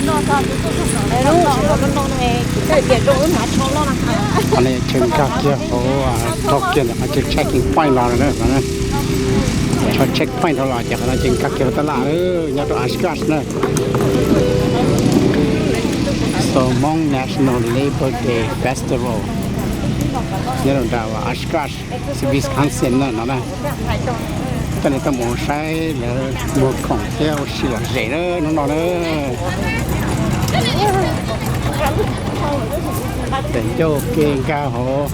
Qhov no yog chaw nkag kiag hauv, dhau kiag ntawm qhov chaw checking point los lawm na. Tso check point dhau los ces qhov no ces nkag kiag hauv tab laj nyob rau Oshkosh na. So Hmong National Labor Day Festival nyob rau nram Oshkosh, Wisconsin na no na. Coj nej tuaj mus saib lawv muag khoom thiab ua si lom zem na hnub no na. Pem ncauj ke nkag hauv,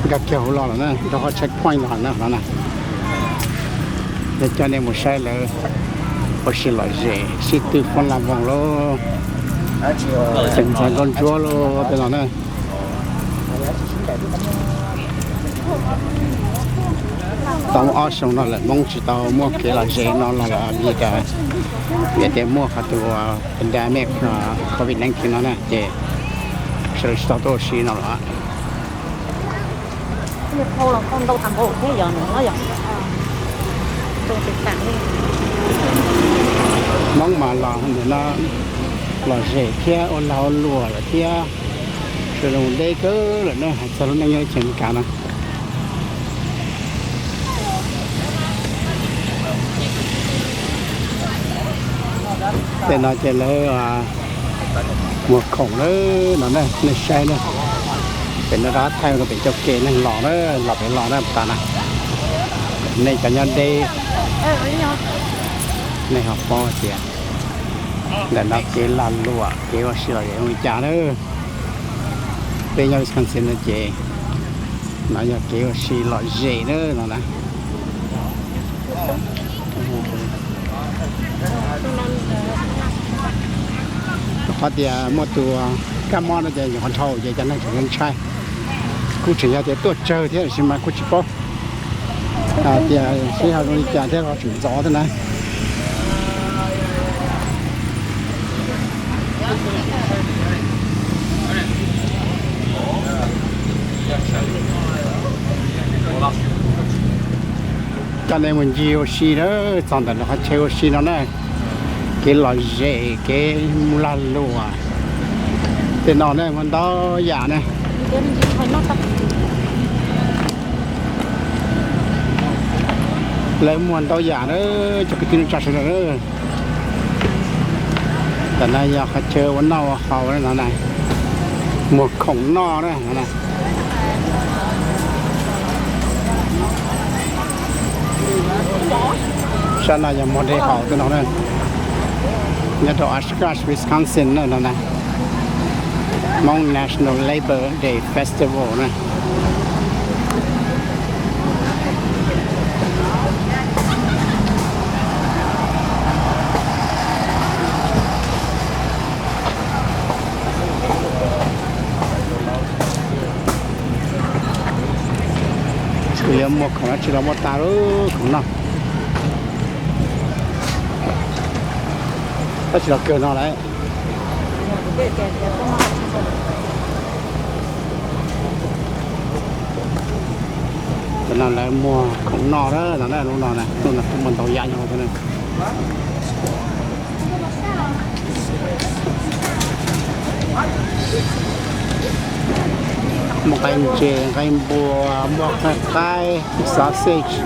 nkag kiag hauv los lawm na, rau qhov check point los lawm na no na. Yog coj nej mus saib lawv ua si lom zem sib tw foob la voos lauj, tseem ntxhais nkauj ntsuab lauj tej no na. Tau ob xyoo no lawm Hmoob tsis tau muaj kev lom zem no los lawm vim tias, vim tias muaj qhov tus pandemic covid nineteen no na ces sawv daws tsis tau tuaj ua si no los. Hmoob mas los ntawm no lom zem thiab ua lag ua luam lawm thiab, sawv daws deb kawg lawm na, hais txog lub neej nyob teb chaws Amelikas no. Tej no ces lawv muag khoom lawm no na, nej saib na. Pem no rov thaij rau pem ncauj ke neeg los na, los pem los na tas na. Nej cov nyob deb, nej ho paub tias ntawm no kev lag luam kev ua si lom zem zoo li cas na. Peb nyob Wisconsin no ces no yog kev ua si lom zem na no na. Rau qhov tias muaj tus kab mob no ces nyuam qhuav dhau ces cov neeg tseem ntshai. Kuj tseem yog tias tuaj tsawg thiab tab sis mas kuj tsis paub hais tias seb ho zoo li cas thiab ho tseem ntxov thiab na. Coj nej mus ncig ua si na, txog ntawm lawv qhov chaw ua si no na, kev lom zem kev lag luam tej no na muaj ntau yam na. Lawv muag ntau yam na, cov kwv tij neej tsa sawv daws na. Tam no yog qhov chaw ua noj ua haus no na, muag khoom noj na no na. Sab no yog muag dej haus tej no na. Nyob rau Oshkosh, Wisconsin na no na. Hmong National Labor Day Festival na. Tsis yuav muag khoom no tsis los muaj tas lub khoom noj. Tab sis los kawg no lawm. Tam no lawv muag khoom noj na, no na, lub no na, lub no kuj muaj ntau yam nyob hauv thiab na. Muaj nqaij ntses, nqaij npua, muaj nqaij qaib, sausage,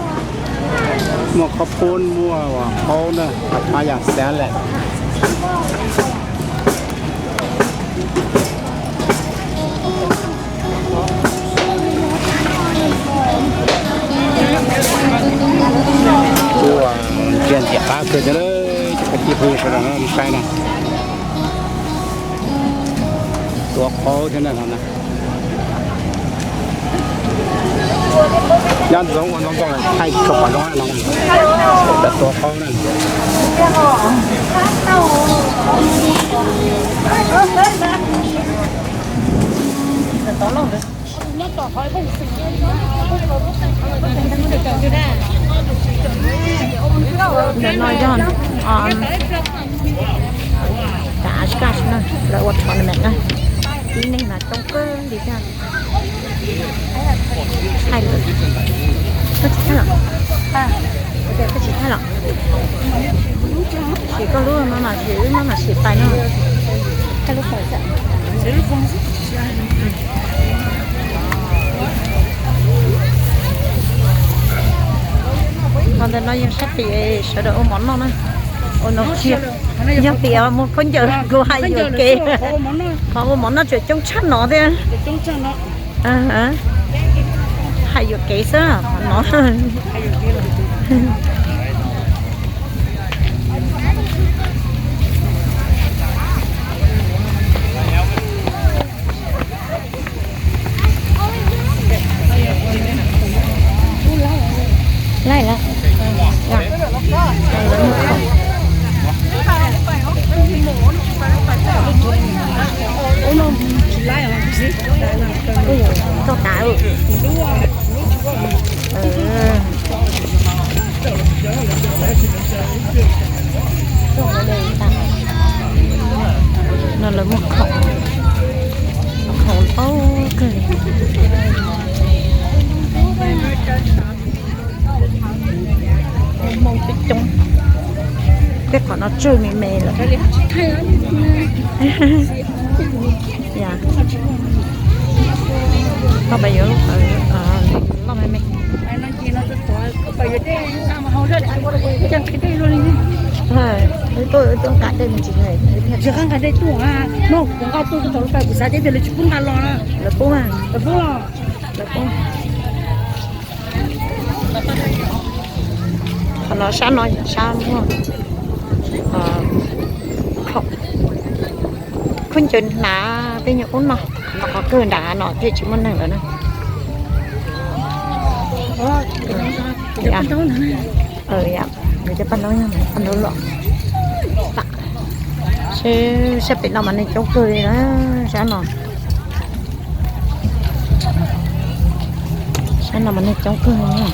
muaj qhob poob, muaj qaub na, qhov yam salad. Kuv ntsia ntxim qab kawg thiab, cov kwv tij phooj ywg sawv daws no nej saib na. Tuav qaub thiab na no na. Nyob ntxoov ua ntxoov ntxoo thaij tsis tshua pom zoo no. Cov tuav qaub na. Ntawm no yog, um, kav Oshkosh na, lawv ua tournament na. Tib neeg mas coob kawg nkaus thiab. Thaij lawm. Koj tsis thaij los? Sim koj lub no mas, sim wb mam sim pais no. Thaij lub phone xwb. Qhov ntawm no yog sab tim sawv daws ua mov noj na. Ua no kiag. Yog tias muaj khaub ncaws kuv hais yuam kev. Qhov ua mov noj tseem coob tshaj no thiab. Hais yuam kev xwb no. Laij lawm. Toj tav. No lawv muag khoom, khoom paub kawg li. Hmoob coob coob, peb qhov no tsawg me me lawm. Koj pab yuav lub qhawv loj me me. Wb tuaj wb tuaj nqa dej me ntsis. Tsis nqa dej tuaj, no kuv nqa tuaj tau lub pab, kuv xav tias lawv tsis pub nqa los na. Lawv pub, lawv pub. Qhov no sab no yog sab muag khoom, khaub ncaws hnav tej nyuag ub no, no qhov kawg nram no thiaj tsis muaj neeg lawm na. Cov paj ntaub, paj ntaub loj. Sab pem no mas neeg coob kawg li na, sab no. Sab no mas neeg coob kawg li.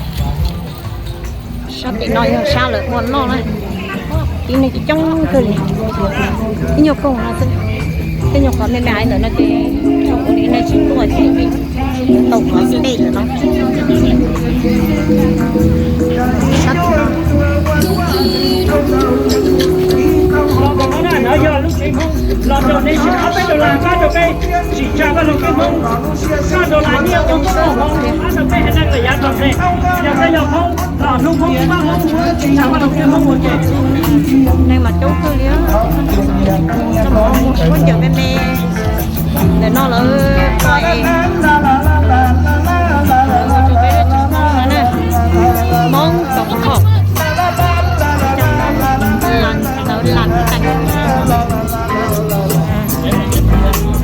Sab tim no yog sab lawv ua noj na. Ib neeg coob kawg li. Ib nyuag koog no xwb. Tej nyuag qhov me me ntawm no ces ua li nej tsis tuaj ces tau qhov xij tej ntawm no. Los rau nej tsis ob peb dollar pab rau peb tsim tsa Vaj Loog Kej Hmoob, pab dollar nyiaj ua koob ua hmoov pab rau peb haiv neeg lawm yav tom ntej. Yog koj yog Hmoob los hlub Hmoob pab Hmoob tsim tsa Vaj Loog Kej Hmoob ua ke. Neeg mas coob kawg li, khaub ncaws me me. Ntawm no lawv pom es, Hmoob tau khoom, lawv lam teem.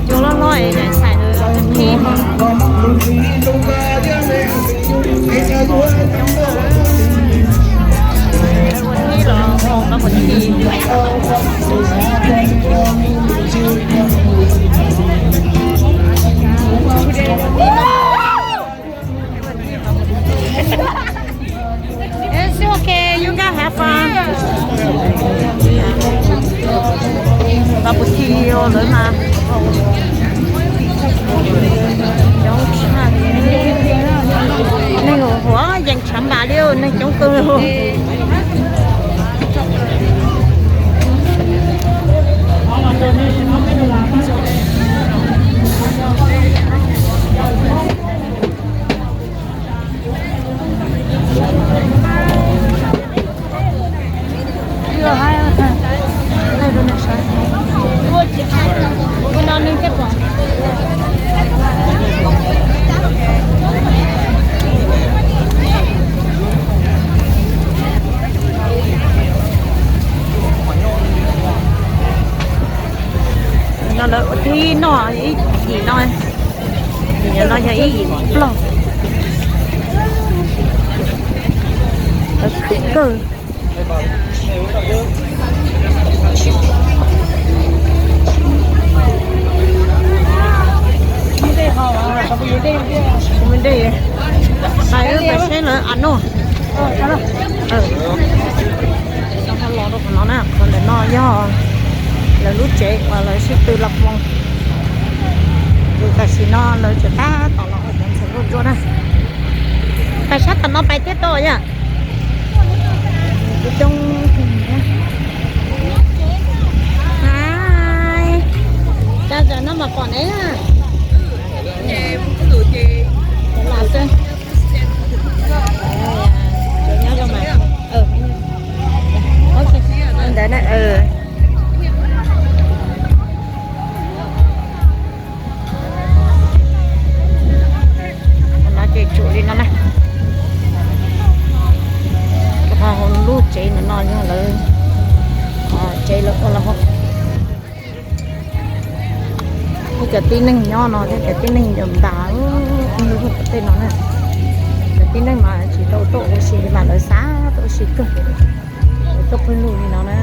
Cua loj loj es xais lawv qhib. Ua tib los ua tib. It's okay, you guys have fun. Barbecue lawm mas. Coob tshaj, neeg huav yees tshav npas li, neeg coob kawg li. No lawv ua tib noj ib yim no, yim no yog ib yim ploj. Lawv khwv kawg. Pais, pais saib lawv a no. Los rau qhov no na, qhov ntawm no yog lawv lub tsev uas lawv sib tw los ploog. Ces tam sim no lawv tseem tab tom los ua cov ntxhais nkauj ruam na. Pais sab tom no pais thiaj tau yom. Coob. Hais, cas zaum no mas pom neb na. Lam xwb. Nyob zoo mas. Ntawd na. No ces tsum li no na. Ho lub tsev ntawm no yog lawv tsev lawv ua los. Cov tib neeg nyob no thiab cov tib neeg nyob ntas lub tej no na. Cov tib neeg mas tsis tau tuaj ua si li mas lawv xav tuaj ua si kawg, tuaj pawg lug li no na.